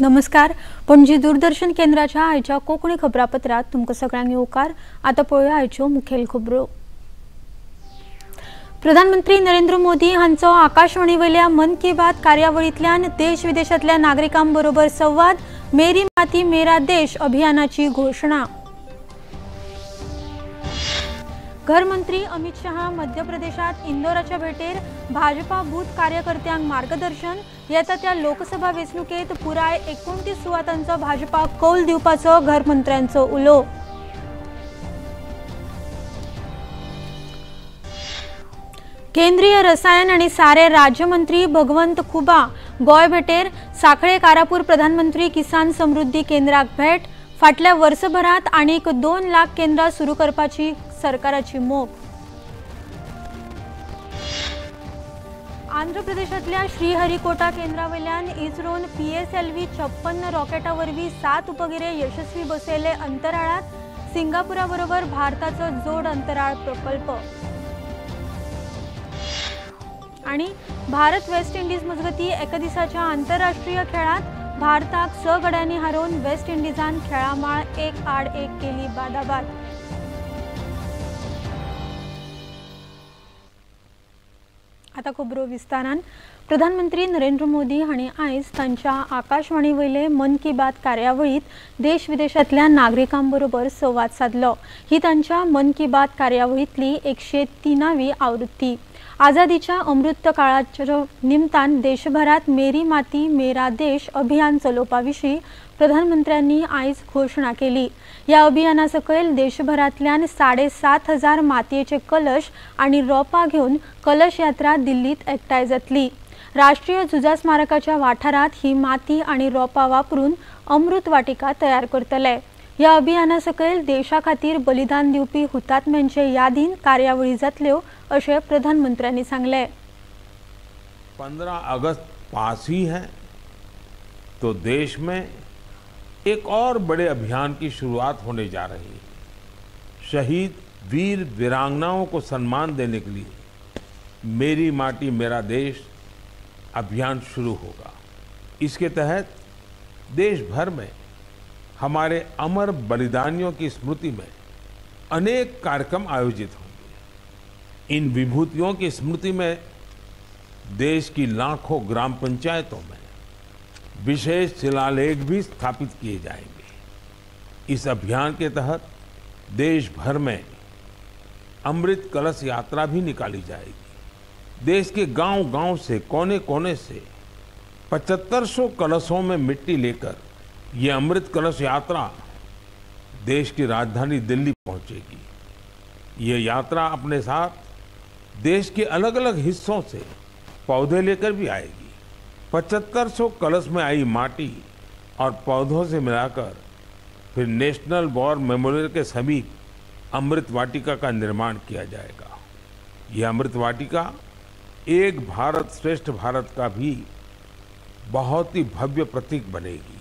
नमस्कार, पणजी दूरदर्शन केंद्राच्या आयच्या कोंकणी खबरापत्रात तुमकां सगळ्यांक येवकार। आतां पळोवया आयच्यो मुखेल खबरो। प्रधानमंत्री नरेंद्र मोदी हांचो आकाशवाणी वयल्या मन की बात कार्यावळींतल्यान देश विदेशांतल्या नागरिकां बरोबर संवाद, मेरी माती मेरा देश अभियानाची घोशणा। घरमंत्री अमित शहा मध्य प्रदेशात इंदोराच्या भेटेर भाजपा बूथ कार्यकर्त्यांक मार्गदर्शन। येता त्या लोकसभा वेंचणुकेत पुराय 29 सुवातांचो भाजपा कौल दिवपाचो घरमंत्र्यांचो उलो। केंद्रीय रसायन आणि सारे राज्यमंत्री भगवंत खुबा गोंय भेटेर साखळे कारापूर प्रधानमंत्री किसान समृद्धी केंद्राक भेट। फाटल्या वर्सभरात आनीक 2 लाख केंद्रां सुरू करपाची सरकाराची मोख। आंध्र प्रदेशांतल्या श्रीहरिकोटा केंद्रावयल्यान इस्रोन PSLV 56 रॉकेटा वरवीं 7 उपगिरे यशस्वी बसयले अंतराळात। सिंगापुरा बरोबर भारताचो जोड अंतराळ प्रकल्प। आणि भारत वेस्ट इंडिज मजगती एका दिसाच्या आंतरराष्ट्रीय खेळात भारताक 6 गड्यांनी हारोवन वेस्ट इंडिजान खेळामाळ 1-1 केली बादाबाद। आता खबरो विस्तारान। प्रधानमंत्री नरेंद्र मोदी हांणी आयज तांच्या आकाशवाणी वयले मन की बात कार्यावळीत देश विदेशांतल्या नागरिकां बरोबर संवाद सादलो। ही तांच्या मन की बात कार्यावळींतली 103वी आवृत्ती। आझादीच्या अमृत काळाच्या निमतान देशभरात मेरी माती मेरा देश अभियान चलोवपा विशीं प्रधानमंत्र्यांनी आयज घोशणा केली। ह्या अभियाना सकयल देशभरांतल्यान 7,500 मातयेचे कलश आनी रोपां घेवन कलश यात्रा दिल्लीत एकठांय जातली। राष्ट्रीय झुजा स्मारकाच्या वाठारांत ही माती आनी रोपां वापरून अमृत वाटिका तयार करतले। ह्या अभियाना सकयल देशा खातीर बलिदान दिवपी हुतात्म्यांचे यादीन कार्यावळी जातल्यो अशें प्रधानमंत्र्यांनी सांगलें। 15 अगस्त पास ही है तो देश में एक और बड़े अभियान की शुरुआत होने जा रही है। शहीद वीर वीरांगनाओं को सम्मान देने के लिए मेरी माटी मेरा देश अभियान शुरू होगा। इसके तहत देश भर में हमारे अमर बलिदानियों की स्मृति में अनेक कार्यक्रम आयोजित होंगे। इन विभूतियों की स्मृति में देश की लाखों ग्राम पंचायतों में विशेष शिलालेख भी स्थापित किए जाएंगे। इस अभियान के तहत देश भर में अमृत कलश यात्रा भी निकाली जाएगी। देश के गांव-गांव से, कोने-कोने से 7500 कलशों में मिट्टी लेकर ये अमृत कलश यात्रा देश की राजधानी दिल्ली पहुंचेगी। ये यात्रा अपने साथ देश के अलग अलग हिस्सों से पौधे लेकर भी आएगी। 7500 कलश में आई माटी और पौधों से मिलाकर फिर नेशनल वॉर मेमोरियल के समीप अमृत वाटिका का निर्माण किया जाएगा। यह अमृत वाटिका एक भारत श्रेष्ठ भारत का भी बहुत ही भव्य प्रतीक बनेगी।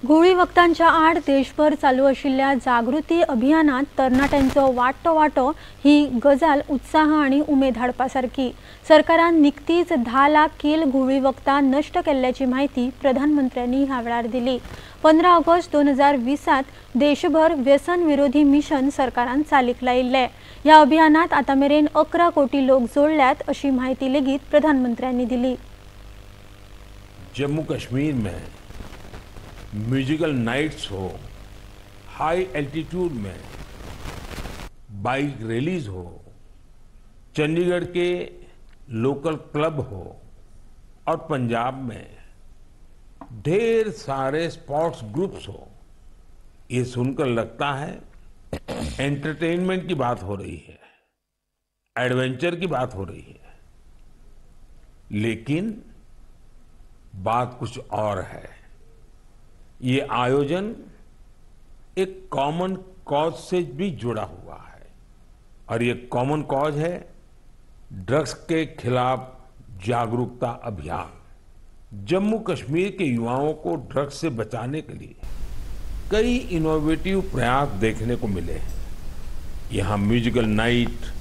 घुंवळी वखदांच्या आड देशभर चालू आशिल्ल्या जागृती अभियानात तरणाट्यांचो वाडटो वांटो ही गजाल उत्साह आनी उमेद हाडपा सारकी। सरकारान निकतीच 10 लाख कील घुंवळी वखदां नश्ट केल्ल्याची म्हायती प्रधानमंत्र्यांनी ह्या वेळार दिली। 15 ऑगस्ट 2020 देशभर व्यसन विरोधी मिशन सरकारान चालीक लायिल्लें। ह्या अभियानात आतां मेरेन 11 कोटी लोक जोडल्यात अशी म्हायती लेगीत प्रधानमंत्र्यांनी दिली। जम्मू कश्मीर में म्यूजिकल नाइट्स हो, हाई एल्टीट्यूड में बाइक रैलीज हो, चंडीगढ़ के लोकल क्लब हो और पंजाब में ढेर सारे स्पोर्ट्स ग्रुप्स हो, ये सुनकर लगता है एंटरटेनमेंट की बात हो रही है, एडवेंचर की बात हो रही है, लेकिन बात कुछ और है। ये आयोजन एक कॉमन कॉज से भी जुड़ा हुआ है और ये कॉमन कॉज है ड्रग्स के खिलाफ जागरूकता अभियान। जम्मू कश्मीर के युवाओं को ड्रग्स से बचाने के लिए कई इनोवेटिव प्रयास देखने को मिले हैं। यहाँ म्यूजिकल नाइट,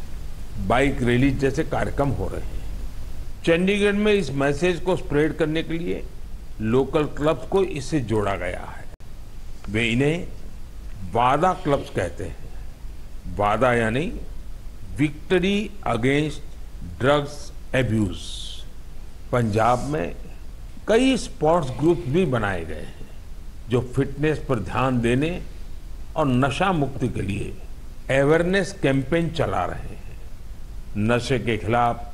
बाइक रैली जैसे कार्यक्रम हो रहे हैं। चंडीगढ़ में इस मैसेज को स्प्रेड करने के लिए लोकल क्लब्स को इससे जोड़ा गया है। वे इन्हें वादा क्लब्स कहते हैं। वादा यानी victory against drugs abuse. Punjab में कई स्पोर्ट्स ग्रुप भी बनाए गए हैं जो फिटनेस पर ध्यान देने और नशा मुक्ति के लिए अवेयरनेस कैंपेन चला रहे हैं। नशे के खिलाफ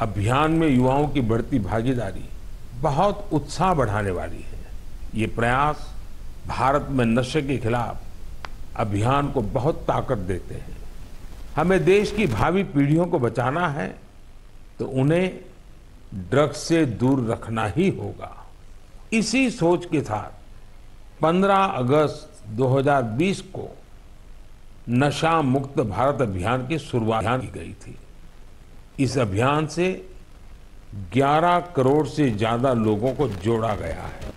अभियान में युवाओं की बढ़ती भागीदारी बहुत उत्साह बढ़ाने वाली है। ये प्रयास भारत में नशे के खिलाफ अभियान को बहुत ताकत देते हैं। हमें देश की भावी पीढ़ियों को बचाना है तो उन्हें ड्रग्स से दूर रखना ही होगा। इसी सोच के साथ 15 अगस्त 2020 को नशा मुक्त भारत अभियान की शुरुआत की गई थी। इस अभियान से 11 करोड़ से ज्यादा लोगों को जोड़ा गया है।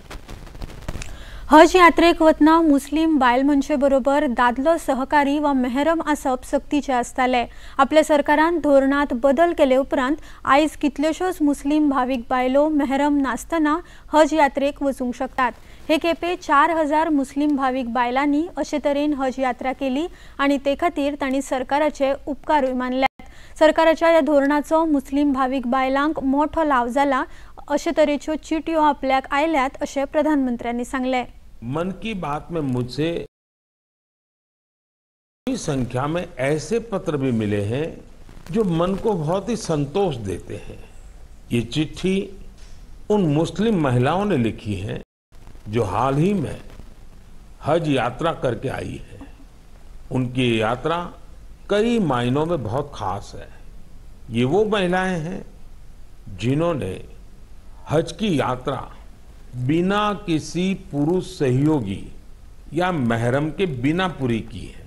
हज यात्रेक वतना मुस्लिम बायल मनशे बरोबर दादलो सहकारी वा मेहरम आसप सक्तीचें आसतालें। आपल्या सरकारान धोरणांत बदल केले उपरांत आयज कितल्योश्योच मुस्लिम भावीक बायलो मेहरम नासतना हज यात्रेक वचूंक शकतात। हे खेपे 4000 मुस्लिम भावीक बायलांनी अशे तरेन हज यात्रा केली आनी ते खातीर तांणी सरकाराचे उपकारूय मानल्यात। सरकाराच्या ह्या धोरणाचो मुस्लिम भावीक बायलांक मोठो लाव जाला अशे तरेच्यो चिटयो आपल्याक आयल्यात अशें प्रधानमंत्र्यांनी सांगलें। मन की बात में मुझे संख्या में ऐसे पत्र भी मिले हैं जो मन को बहुत ही संतोष देते हैं। ये चिट्ठी उन मुस्लिम महिलाओं ने लिखी है जो हाल ही में हज यात्रा करके आई है। उनकी यात्रा कई मायनों में बहुत खास है। ये वो महिलाएं हैं जिन्होंने हज की यात्रा बिना किसी पुरुष सहयोगी या महरम के बिना पूरी की है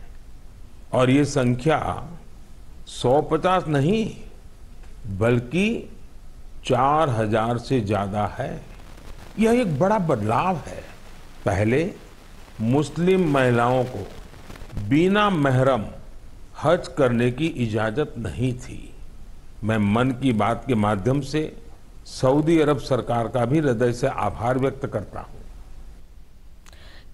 और ये संख्या 150 नहीं बल्कि 4000 से ज़्यादा है। यह एक बड़ा बदलाव है। पहले मुस्लिम महिलाओं को बिना महरम हज करने की इजाज़त नहीं थी। मैं मन की बात के माध्यम से सऊदी अरब सरकार का भी हृदय से आभार व्यक्त करता हूं।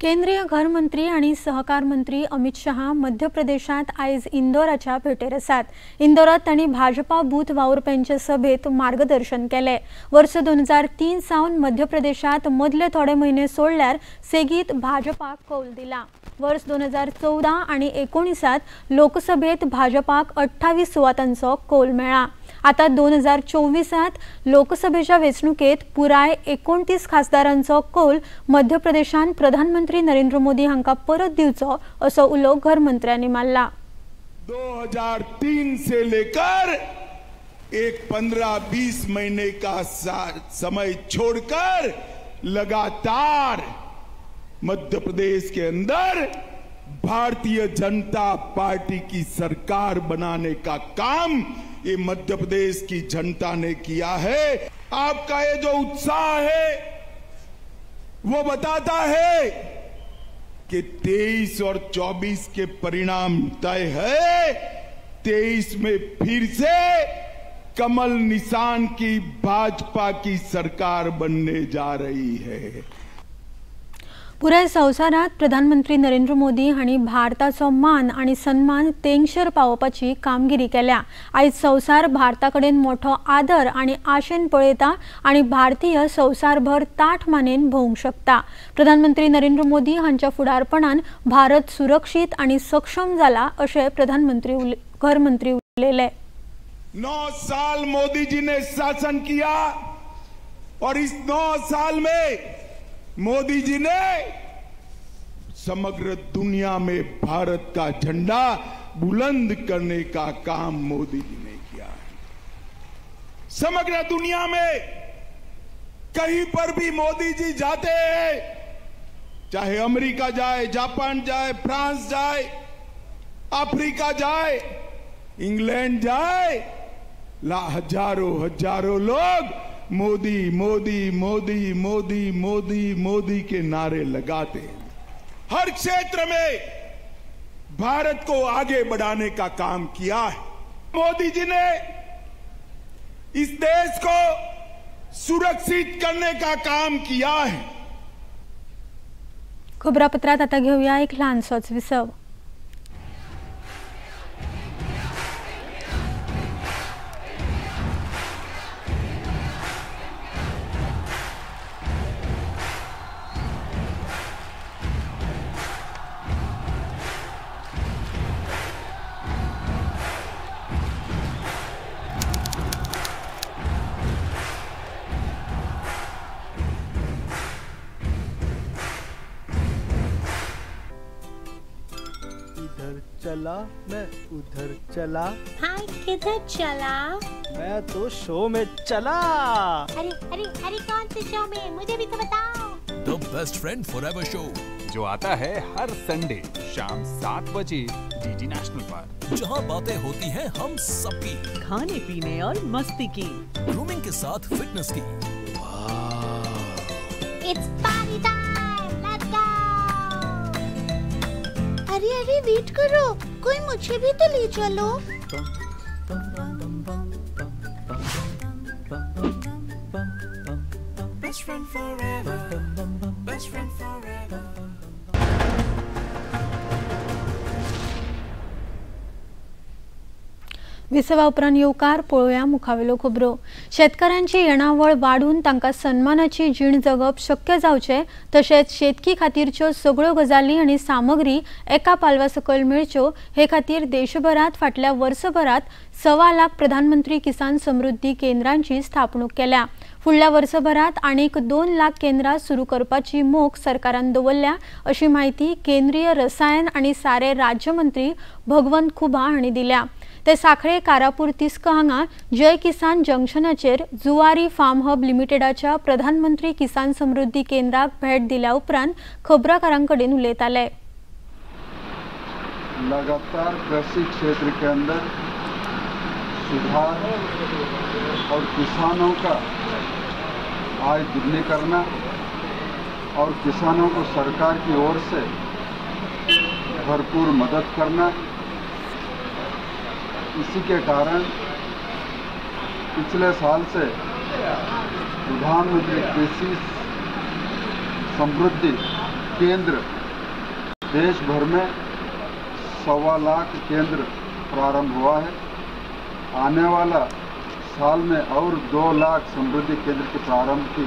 केंद्रीय घर मंत्री आणि सहकार मंत्री अमित शहा मध्य प्रदेशात आयज इंदोराच्या भेटेर आसात। इंदोरात तांणी भाजपा बूथ वावुरप्यांचे सभेत मार्गदर्शन केले। वर्स 2003 सावन मध्य प्रदेशात मदले थोडे म्हयने सोडल्यार सेगीत भाजपाक कौल दिला। वर्स 2014 आनी 19 लोकसभेत भाजपाक 28 सुवातांचो कौल मेळ्ळा। आता 2024 लोकसभेच्या वेंचणुकेत पुराय 29 खासदारांचो कौल मध्य प्रदेशान प्रधानमंत्री नरेंद्र मोदी हांकां परत दिवचो असो उलो घर मंत्र्यांनी मारला। 2003 से लेकर एक 15-20 महीने का समय छोड़कर लगातार मध्य प्रदेश के अंदर भारतीय जनता पार्टी की सरकार बनाने का काम ये मध्य प्रदेश की जनता ने किया है। आपका ये जो उत्साह है वो बताता है कि 23 और 24 के परिणाम तय है। 23 में फिर से कमल निशान की भाजपा की सरकार बनने जा रही है। पुराय संवसारात प्रधानमंत्री नरेंद्र मोदी हांणी भारताचो मान आनी सन्मान तेंगशेर पावोवपाची कामगिरी केल्या। आयज संवसार भारता कडेन मोठो आदर आनी आशेन पळयता आनी भारतीय संवसारभर ताठ मानेन भोवंक शकता। प्रधानमंत्री नरेंद्र मोदी हांच्या फुडारपणान भारत सुरक्षीत आनी सक्षम जाला अशें प्रधानमंत्री घर मंत्री उलयले। 9 साल मोदी जी ने शासन किया और इस 9 साल में मोदी जी ने समग्र दुनिया में भारत का झंडा बुलंद करने का काम मोदी जी ने किया है। समग्र दुनिया में कहीं पर भी मोदी जी जाते हैं, चाहे अमेरिका जाए, जापान जाए, फ्रांस जाए, अफ्रीका जाए, इंग्लैंड जाए, हजारों हजारों लोग मोदी मोदी मोदी मोदी मोदी मोदी के नारे लगाते हैं। हर क्षेत्र में भारत को आगे बढ़ाने का काम किया है। मोदी जी ने इस देश को सुरक्षित करने का काम किया है। खबरापत्रात आता घेऊया एक ल्हानसोच विसव। चला मैं उधर चला, हाय किधर चला? मैं तो शो में चला। अरे अरे अरे कौन से शो में, मुझे भी तो बताओ। The best friend forever show जो आता है हर संडे शाम 7 बजे डीडी नेशनल पर, जहां बातें होती हैं हम सबकी, खाने पीने और मस्ती की, ग्रूमिंग के साथ फिटनेस की। It's party time, let's go. अरे अरे वेट करो, कोई मुझे भी तो ले चलो। Best friend forever, best friend forever. विसवा उपरांत येवकार पळोवया मुखावेल्यो खबरो। शेतकारांची येणावळ वाडून तांकां सन्मानाची जीण जगप शक्य जावचें, तशेंच शेतकी खातीरच्यो सगळ्यो गजाली आनी सामग्री एका पालवा सकयल मेळच्यो हे खातीर देशभरांत फाटल्या वर्सभरांत 1.25 लाख प्रधानमंत्री किसान समृद्धी केंद्रांची स्थापणूक केल्या। फुडल्या वर्सभरांत आनीक 2 लाख केंद्रां सुरू करपाची मोख सरकारान दवरल्या अशी म्हायती केंद्रीय रसायन आनी सारे राज्यमंत्री भगवंत खुबा हांणी दिल्या। ते साखळे कारापूर तिस्क हांगा जय किसान जंक्शनाचेर जुवारी फार्म हब लिमिटेडाच्या प्रधानमंत्री किसान समृद्धी केंद्राक भेट दिल्या उपरांत खबराकारां कडेन उलयताले। लगातार कृषि क्षेत्र के अंदर सुधार और किसानों का आय दुगनी करना और किसानों को सरकार की ओर से भरपूर मदद करना, इसी के कारण पिछले साल से प्रधानमंत्री कृषि समृद्धि केंद्र देश भर में 1.25 लाख केंद्र प्रारंभ हुआ है। आने वाला साल में और 2 लाख समृद्धि केंद्र के प्रारंभ की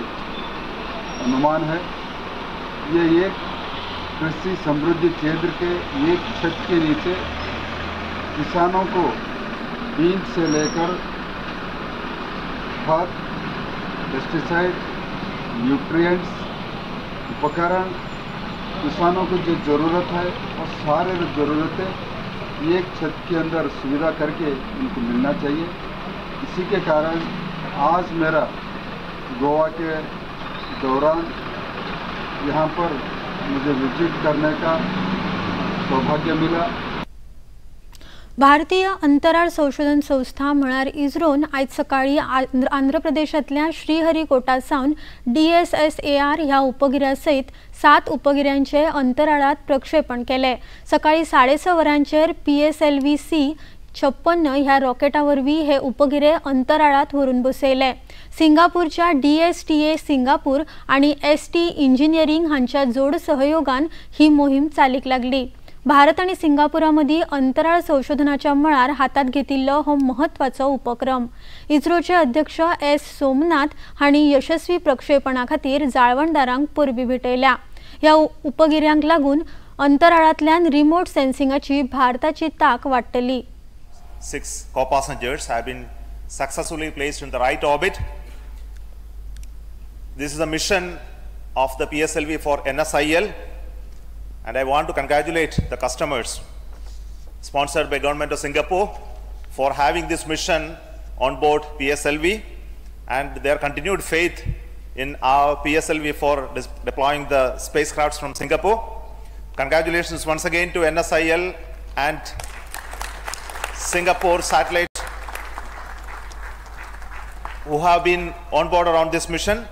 अनुमान है। ये एक कृषि समृद्धि केंद्र के एक छत के नीचे किसानों को बीज से लेकर खाद, पेस्टिसाइड, न्यूट्रिएंट्स, उपकरण, किसानों को जो ज़रूरत है और सारे ज़रूरतें एक छत के अंदर सुविधा करके उनको मिलना चाहिए। इसी के कारण आज मेरा गोवा के दौरान यहाँ पर मुझे विजिट करने का सौभाग्य मिला। भारतीय अंतराळ संशोधन संस्था म्हळ्यार इस्रोन आयज सकाळी आंध्र प्रदेशांतल्या श्रीहरिकोटा सावन DSSAR ह्या उपगिऱ्या सयत 7 उपगिऱ्यांचे अंतराळात प्रक्षेपण केले। सकाळी 6:30 वरांचेर PSLV C-56 ह्या रॉकेटा वरवीं हे उपगिरे अंतराळात व्हरून बसयले। सिंगापूरच्या DSTA Singapore आनी ST engineering हांच्या जोड सहयोगान ही मोहीम चालीक लागली। भारत आनी सिंगापुरा मदीं अंतराळ संशोधनाच्या मळार हातात घेतिल्लो हो म्हत्वाचो उपक्रम। इस्रोचे अध्यक्ष एस सोमनाथ हांणी यशस्वी प्रक्षेपणा खातीर जाळवणदारांक परबीं भेटयल्या। ह्या उपगिऱ्यांक लागून अंतराळांतल्यान रिमोट सेन्सिंगाची भारताची तांक वाडटली। 6 co-passengers have been successfully placed in the right orbit. This is a mission of the PSLV for NSIL, and I want to congratulate the customers sponsored by Government of Singapore for having this mission on board PSLV and their continued faith in our PSLV for deploying the spacecrafts from Singapore. Congratulations once again to NSIL and Singapore satellite who have been on board around this mission,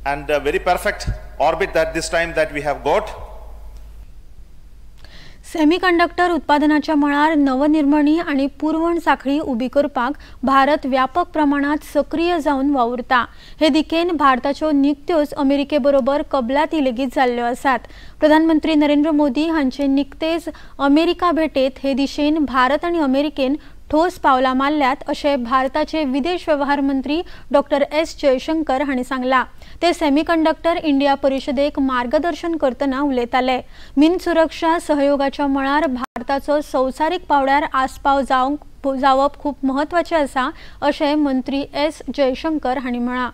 and a very perfect orbit that this time that we have got. Semiconductor उत्पादनाच्या मळार नवनिर्मणी आनी पुरवण साखळी उबी करपाक भारत व्यापक प्रमाणात सक्रीय जावन वावुरता. हे दिकेन भारताच्यो निकत्योच अमेरिके बरोबर कबलाती लेगीत जाल्ल्यो आसात. प्रधानमंत्री नरेंद्र मोदी हांचे निकतेच अमेरिका भेटेत हे दिशेन भारत आनी अमेरिकेन ठोस पावलां मारल्यात अशें भारताचे विदेश व्यवहार मंत्री डॉक्टर एस जयशंकर हांणी सांगलां. ते सेमीकंडक्टर इंडिया परिशदेक मार्गदर्शन करतना उलयताले. मिन सुरक्षा सहयोगाच्या मळार भारताचो संवसारीक पावड्यार आस्पाव जावप खूब म्हत्वाचें आसा अशें मंत्री एस जयशंकर हांणी म्हळां.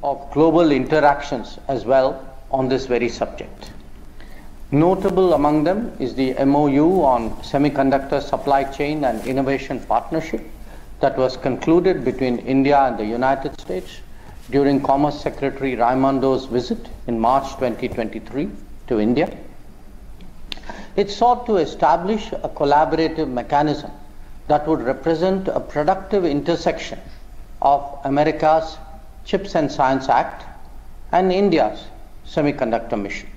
Of global interactions as well on this very subject. Notable among them is the MOU on semiconductor supply chain and innovation partnership that was concluded between India and the United States during Commerce Secretary Raimondo's visit in March 2023 to India. It sought to establish a collaborative mechanism that would represent a productive intersection of America's Chips and Science Act and India's semiconductor mission.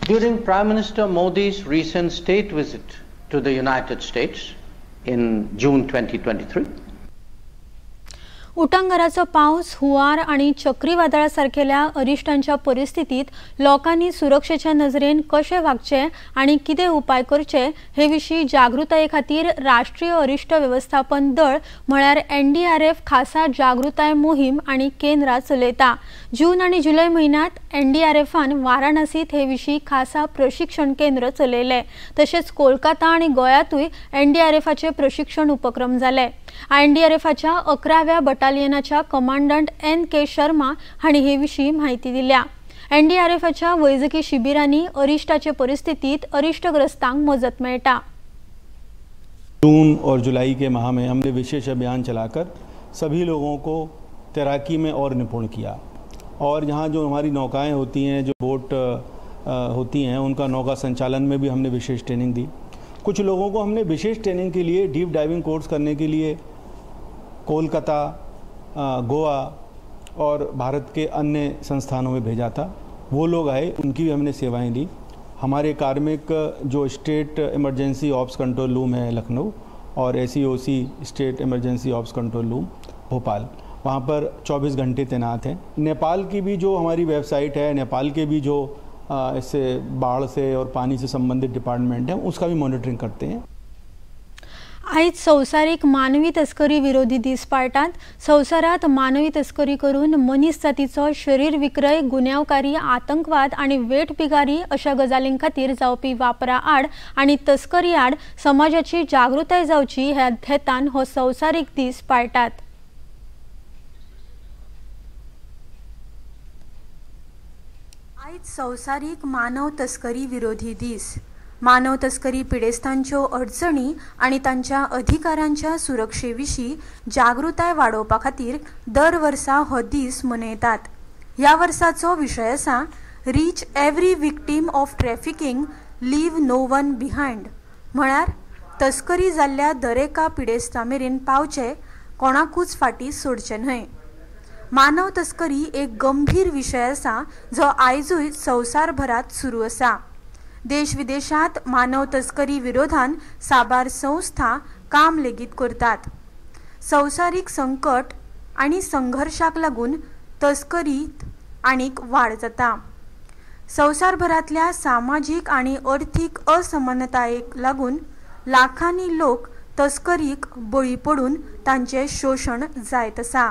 During Prime Minister Modi's recent state visit to the United States in June 2023, उटंगराचो पावस, हुंवार आनी चक्रीवादळा सारकेल्या अरिश्टांच्या परिस्थितीत लोकांनी सुरक्षेच्या नजरेन कशें वागचें आनी कितें उपाय करचे हे विशीं जागृताये खातीर राष्ट्रीय अरिश्ट वेवस्थापन दळ म्हळ्यार एनडीआरएफ खासा जागृताय मोहीम आनी केंद्रां चलयता. जून आनी जुलय म्हयन्यांत एनडीआरएफान वाराणसीत हे विशीं खासा प्रशिक्षण केंद्र चलयलें. तशेंच कोलकाता आनी गोंयांतूय एनडीआरएफाचे प्रशिक्षण उपक्रम जाले. एनडीआरएफाच्या 11व्या बटालियनाच्या कमांडंट एन के शर्मा हांणी हे विशीं म्हायती दिल्या. एनडीआरएफाच्या वैजकी शिबिरांनी अरिश्टाचे परिस्थितीत अरिश्टग्रस्तांक मजत मेळटा. जून और जुलाई के माह में हमने विशेष अभियान चलाकर सभी लोगों को तैराकी में और निपुण किया और यहाँ जो हमारी नौकाएँ होती हैं, जो बोट होती हैं, उनका नौका संचालन में भी हमने विशेष ट्रेनिंग दी. कुछ लोगों को हमने विशेष ट्रेनिंग के लिए डीप डाइविंग कोर्स करने के लिए कोलकाता, गोवा और भारत के अन्य संस्थानों में भेजा था. वो लोग आए, उनकी भी हमने सेवाएं ली. हमारे कार्मिक जो state emergency ops control room है लखनऊ और SEOC state emergency ops control room Bhopal, वहाँ पर 24 घंटे तैनात हैं. नेपाल की भी जो हमारी वेबसाइट है, नेपाल के भी जो इससे बाढ़ से और पानी से संबंधित डिपार्टमेंट है, उसका भी मॉनिटरिंग करते हैं. आयज संवसारीक मानवी तस्करी विरोधी दीस पाळटात. संवसारांत मानवी तस्करी करून मनीस जातीचो शरीर विक्रय, गुन्यांवकारी, आतंकवाद आनी वेठबिगारी अशा गजालीं खातीर जावपी वापरा आड आनी तस्करी आड समाजाची जागृताय जावची ह्या हेतान हो संवसारीक दीस पाळटात. आयज संवसारीक मानव तस्करी विरोधी दीस. मानव तस्करी पिडेस्तांच्यो अडचणी आनी तांच्या अधिकारांच्या सुरक्षे विशीं जागृताय वाडोवपा खातीर दर वर्सा हो दीस मनयतात. ह्या वर्साचो विशय आसा reach every victim of trafficking, leave no one behind, म्हळ्यार तस्करी जाल्ल्या दरेका पिडेस्ता मेरेन पावचे, कोणाकूच फाटीं सोडचें न्हय. मानव तस्करी एक गंभीर विशय आसा जो आयजूय संवसारभरांत सुरू आसा. देश विदेशांत मानव तस्करी विरोधान साबार संस्था काम लेगीत करतात. संवसारीक संकट आनी संघर्शाक लागून तस्करीत आनीक वाड जाता. संवसारभरांतल्या सामाजीक आनी अर्थीक असमानतायेक लागून लाखांनी लोक तस्करीक बळी पडून तांचें शोशण जायत आसा.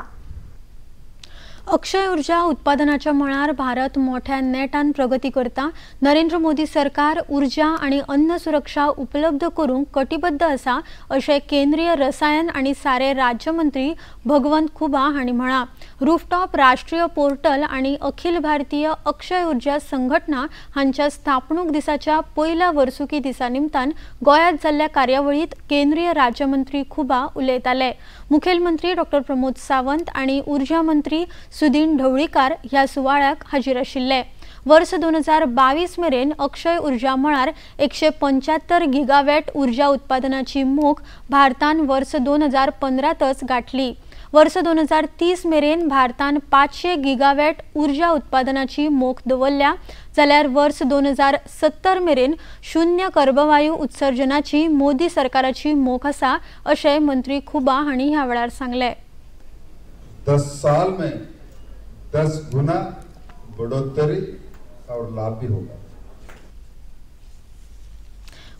अक्षय ऊर्जा उत्पादनाच्या मळार भारत मोठ्या नेटान प्रगती करता. नरेंद्र मोदी सरकार ऊर्जा आनी अन्न सुरक्षा उपलब्ध करूंक कटिबद्ध आसा अशें केंद्रीय रसायन आनी सारे राज्यमंत्री भगवंत खुबा हांणी म्हळां. रूफटॉप राष्ट्रीय पोर्टल आनी अखिल भारतीय अक्षय ऊर्जा संघटना हांच्या स्थापणूक दिसाच्या पयल्या वर्सुकी दिसा निमतान गोंयांत जाल्ल्या कार्यावळींत केंद्रीय राज्यमंत्री खुबा उलयताले. मुखेलमंत्री डॉक्टर प्रमोद सावंत आनी ऊर्जा मंत्री सुदीन ढवळीकार ह्या सुवाळ्याक हाजीर आशिल्ले. वर्स 2022 मेरेन अक्षय ऊर्जा मळार 175 गिगावॅट ऊर्जा उत्पादनाची मोख भारतान वर्स 2015तच गाठली. वर्स 2030 मेरेन भारतान 500 गिगावॅट ऊर्जा उत्पादनाची मोख दवरल्या जाल्यार वर्स 2070 मेरेन शून्य कर्बवायू उत्सर्जनाची मोदी सरकाराची मोख आसा अशें मंत्री खुबा हांणी ह्या वेळार सांगलें। 10 साल में 10 गुना बढ़ोतरी और लाभ भी होगा।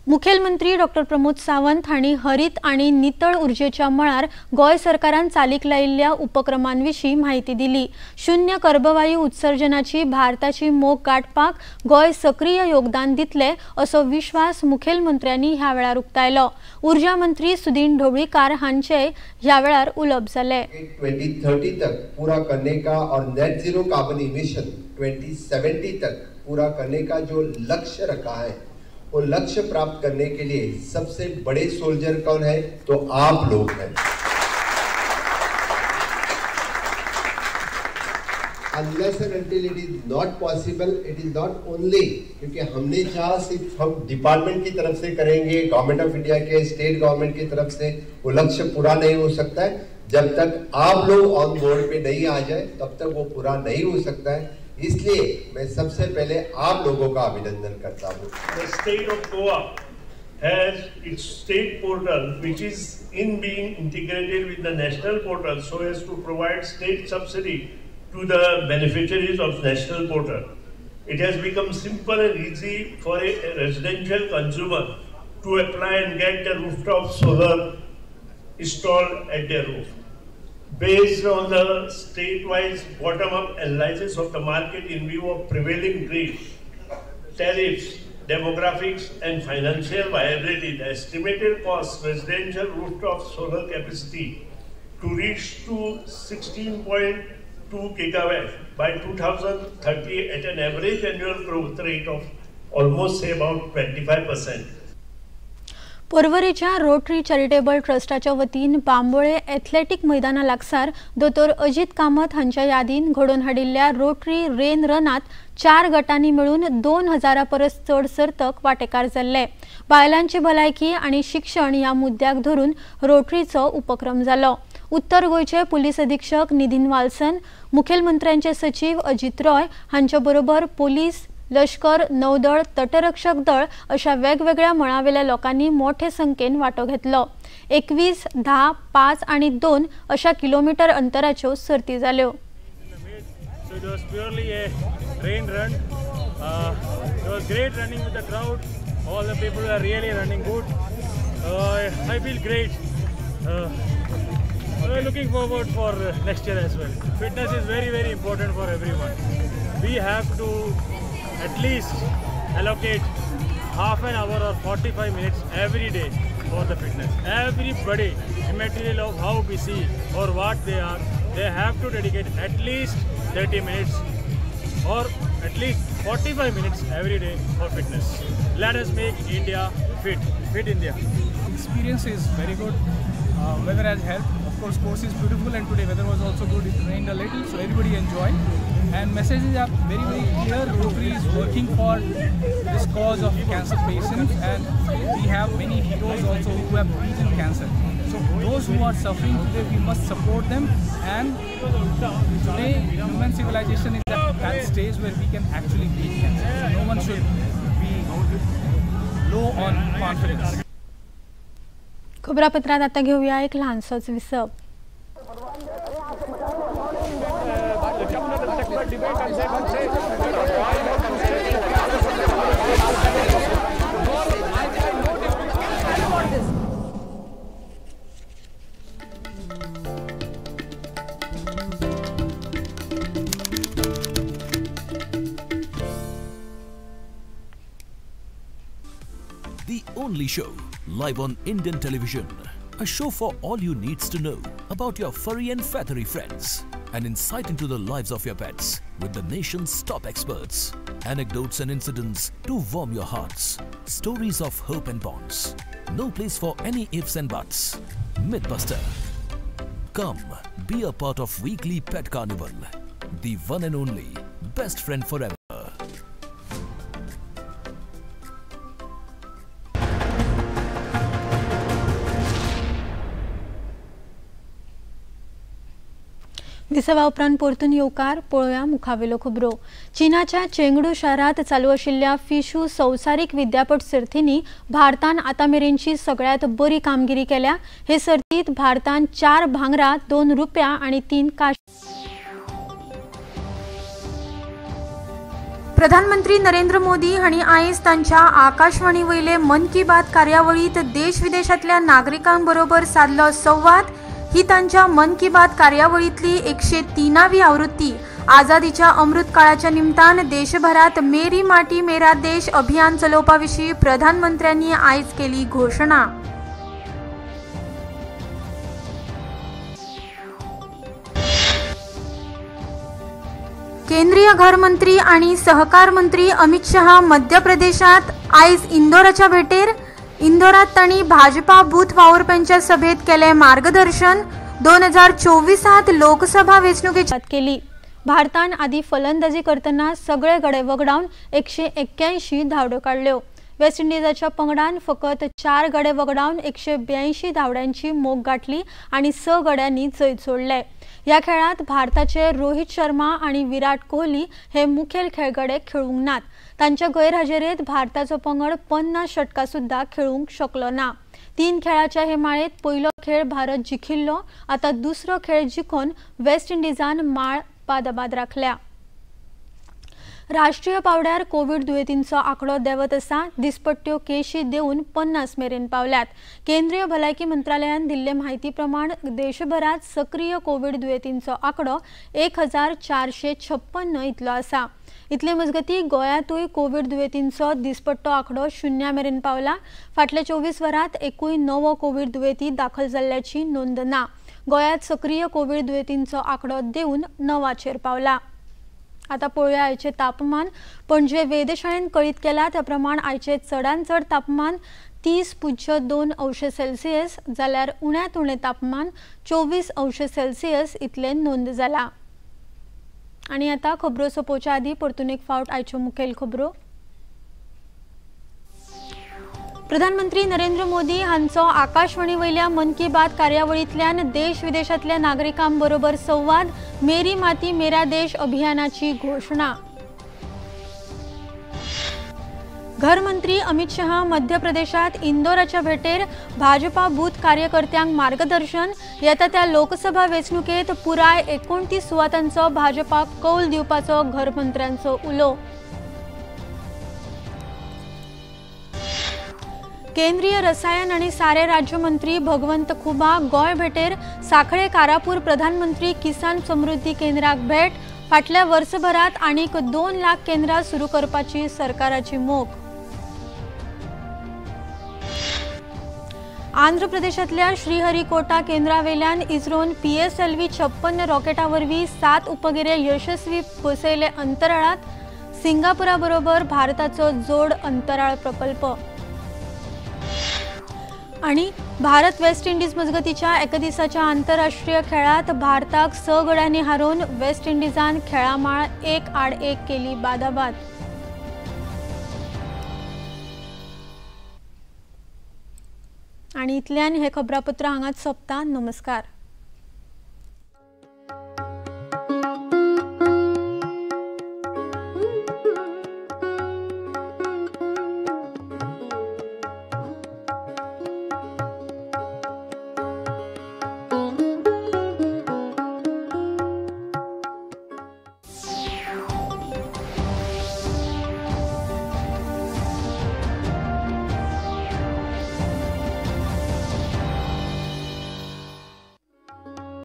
मुखेलमंत्री डॉ प्रमोद सावंत हांणी हरित आनी नितळ ऊर्जेच्या मळार गोंय सरकारान चालीक लायिल्ल्या उपक्रमांविशीं म्हायती दिली। शून्य कर्बवायू उत्सर्जनाची भारताची मोख गांठपाक गोंय सक्रीय योगदान दितले असो विश्वास मुखेलमंत्र्यांनी ह्या वेळार उक्तायलो। ऊर्जा मंत्री सुदीन ढवळीकार हांचे ह्या वेळार उलोवप जालें। 2030 तक पूरा करने का और नेट जीरो कार्बन इमिशन 2070 तक पूरा करने का जो लक्ष्य रखा है वो लक्ष्य प्राप्त करने के लिए सबसे बड़े सोल्जर कौन है तो आप लोग हैं। Unless and until it is not possible, it is not only क्योंकि हमने चाहा सिर्फ हम डिपार्टमेंट की तरफ से करेंगे, government of India K state government की तरफ से वो लक्ष्य पूरा नहीं हो सकता है। जब तक आप लोग ऑन बोर्ड पे नहीं आ जाए तब तक वो पूरा नहीं हो सकता है। इसलिए मैं सबसे पहले आप लोगों का अभिनंदन करता हूँ। The state of Goa has its state portal which is in being integrated with the national portal so as to provide state subsidy to the beneficiaries of national portal. It has become simple and easy for a residential consumer to apply and get the rooftop solar installed at their roof. Based on the state-wise bottom-up analysis of the market in view of prevailing grid, tariffs, demographics and financial viability, the estimated cost residential rooftop solar capacity to reach to 16.2 gigawatt by 2030 at an average annual growth rate of almost say about 25%. पर्वरेच्या rotary charitable ट्रस्टाच्या वतीन Bambolim athletic मैदाना लागसार दोतोर अजित कामत हांच्या यादीन घडोवन हाडिल्ल्या rotary rain रनात 4 गटांनी मेळून 2000 परस चड सर्तक वांटेकार जाल्ले। बायलांची भलायकी आनी शिक्षण ह्या मुद्द्याक धरून रोटरीचो उपक्रम जालो। उत्तर गोंयचे पुलीस अधीक्षक निधीन वाल्सन, मुखेलमंत्र्यांचे सचीव अजित रॉय हांच्या बरोबर पोलीस, लष्कर, नौदळ, तटरक्षक दळ अशा वेगवेगळ्या मळावेल्या लोकांनी मोठे संख्येन वांटो घेतलो। 21, 10, 5 आणि 2 अशा किलोमीटर अंतराच्यो सर्ती जाल्यो। So it was purely a rain run. It was great running with the crowd. All the people were really running good. I feel great. We're looking forward for next year as well. Fitness is very, very important for everyone. We have to at least allocate half an hour or 45 minutes every day for the fitness. Everybody, immaterial of how busy or what they are, they have to dedicate at least 30 minutes or at least 45 minutes every day for fitness. Let us make India fit. Fit India. Experience is very good. Weather has helped. Of course, course is beautiful and today weather was also good. It rained a little, so everybody enjoyed. And messages are very, very clear. Rotary is working for this cause of cancer patients, and we have many heroes also who have beaten cancer. So those who are suffering today, we must support them. And today, human civilization is at that stage where we can actually beat cancer. So no one should be low on confidence. खबरापत्रात आता घेऊया एक लहानसंच विसव। The only show live on Indian television, a show for all you needs to know about your furry and feathery friends, an insight into the lives of your pets with the nation's top experts, anecdotes and incidents to warm your hearts, stories of hope and bonds, no place for any ifs and buts. Mythbuster. Come, be a part of weekly pet carnival, the one and only best friend forever. विसवा उपरांत परतून येवकार. पळोवया मुखावेलो खबरो. चीनाच्या Chengdu शारांत चालू आशिल्ल्या फिशू संवसारीक विद्यापीठ सर्तींनी भारतान आतां मेरेनची सगळ्यांत बरी कामगिरी केल्या. हे सर्तींत भारतान 4 भांगरां, 2 रुपया आनी 3 कांश्या. प्रधानमंत्री नरेंद्र मोदी हांणी आयज तांच्या आकाशवाणी वयले मन की बात कार्यावळींत देश विदेशांतल्या नागरिकांबरोबर सादलो संवाद. ही तांच्या मन की बात कार्यावळींतली 103वी आवृत्ती. आझादीच्या अमृत काळाच्या निमतान देशभरात मेरी माटी मेरा देश अभियान चलोवपा विशीं प्रधानमंत्र्यांनी आयज केली घोशणा. केंद्रीय घरमंत्री आणि सहकार मंत्री अमित शहा मध्य प्रदेशात आयज इंदोराच्या भेटेर. इंदोरात तांणी भाजपा बूथ वावुरप्यांच्या सभेत केले मार्गदर्शन. 2024 लोकसभा वेंचणुकेची केली. भारतान आदी फलंदाजी करतना सगळे गडे वगडावन 181 धांवड्यो काडल्यो. वेस्ट इंडिजाच्या पंगडान फकत 4 गडे वगडावन 182 धांवड्यांची मोख गाठली आनी 6 गड्यांनी जैत जोडले. ह्या खेळात भारताचे रोहित शर्मा आनी विराट कोहली हे मुखेल खेळगडे खेळूंक नात. तांच्या गैरहजेरेत भारताचो पंगड 50 षटकां सुद्दां खेळूंक शकलो ना. 3 खेळाच्या हे माळेत पयलो खेळ भारत जिखिल्लो, आतां दुसरो खेळ जिखून वेस्ट इंडिजान माळ बादाबाद राखल्या. राष्ट्रीय पावड्यार कोविड दुयेंतींचो आंकडो देंवत आसा. दिसपट्ट्यो केशी देंवून 50 मेरेन पावल्यात. केंद्रीय भलायकी मंत्रालयान दिल्ले म्हायती प्रमाण देशभरात सक्रीय कोविड दुयेंतींचो आंकडो 1456 इतलो आसा. इतले मजगती गोंयांतूय कोविड दुयेंतींचो दिसपट्टो आंकडो 0 मेरेन पावला. फाटल्या 24 वरांत एकूय नवो कोविड दुयेंती दाखल जाल्ल्याची नोंद ना. गोंयांत सक्रीय कोविड दुयेंतींचो आंकडो देंवून 9चेर पावला. आता पळोवया आयचे तापमान. पणजे वेधशाळेन कळीत केला त्या प्रमाण आयचे चडांत चड तापमान 30.2 अंश सेल्सियस जाल्यार उण्यांत उणें तापमान 24 अंश सेल्सियस इतलें नोंद जाला. आनी आतां खबरो सोंपोवच्या आदीं परतून एक फावट आयच्यो मुखेल खबरो. प्रधानमंत्री नरेंद्र मोदी हांचो आकाशवाणी वयल्या मन की बात कार्यावळींतल्यान देश विदेशांतल्या नागरिकांबरोबर संवाद. मेरी माती मेरा देश अभियानाची घोशणा. घरमंत्री अमित शहा मध्य प्रदेशात इंदोराच्या भेटेर भाजपा बूथ कार्यकर्त्यांक मार्गदर्शन. येता त्या लोकसभा वेंचणुकेत पुराय 29 सुवातांचो भाजपाक कौल दिवपाचो घरमंत्र्यांचो उलो. केंद्रीय रसायन आणि सारे राज्यमंत्री भगवंत खुबा गोंय भेटेर साखळे कारापूर प्रधानमंत्री किसान समृद्धी केंद्राक भेट. फाटल्या वर्सभरात आनीक 2 लाख केंद्रां सुरू करपाची सरकाराची मोख. आंध्र प्रदेशांतल्या श्रीहरिकोटा केंद्रावेल्यान इस्रोन PSLV 56 रॉकेटा वरवीं 7 उपगिरे यशस्वी बसयले अंतराळात. सिंगापुरा बरोबर भारताचो जोड अंतराळ प्रकल्प. आणि भारत वेस्ट इंडिज मजगतीच्या एकदिसाच्या आंतरराष्ट्रीय खेळात भारताक 6 गड्यांनी हारोवन वेस्ट इंडिजान खेळामाळ 1-1 केली बादाबाद. आणि इतल्यान हे खबरापत्र हांगाच सोंपता. नमस्कार.